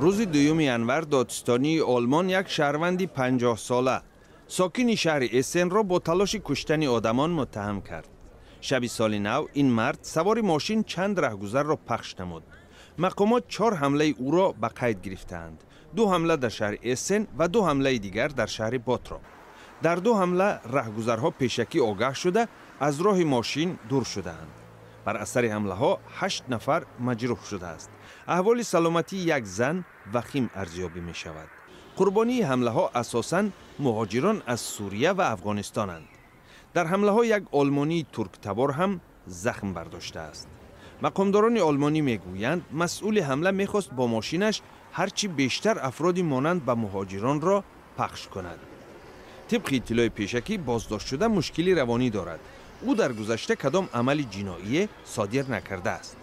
Рӯзи 2 январ додситонии Олмон як шаҳрванди 50-сола, сокини шаҳри Эссенро бо талоши куштани одамон муттаҳам кард. Шаби соли нав ин мард савори мошин чанд раҳгузарро пахш намуд. Мақомот чор ҳамлаи ӯро ба қайд гирифтаанд: ду ҳамла дар шаҳри Эссен ва ду ҳамлаи дигар дар шаҳри Ботроп. Дар ду ҳамла раҳгузарҳо пешакӣ огаҳ шуда, аз роҳи мошин дур шудаанд. Бар асари ҳамлаҳо ҳашт нафар маҷрӯҳ шудааст. Аҳволи саломатии як зан вахим арзёбӣ мешавад. Қурбонии ҳамлаҳо асосан муҳоҷирон аз Сурия ва Афғонистонанд. Дар ҳамлаҳо як олмонии турктабор ҳам захм бардоштааст. Мақомдорони олмонӣ мегӯянд, масъули ҳамла мехост бо мошинаш ҳарчи бештар афроди монанд ба муҳоҷиронро пахш кунад. Тибқи иттилои пешакӣ, боздоштшуда мушкили равонӣ дорад. Ӯ дар гузашта кадом амали ҷиноие содир накардааст.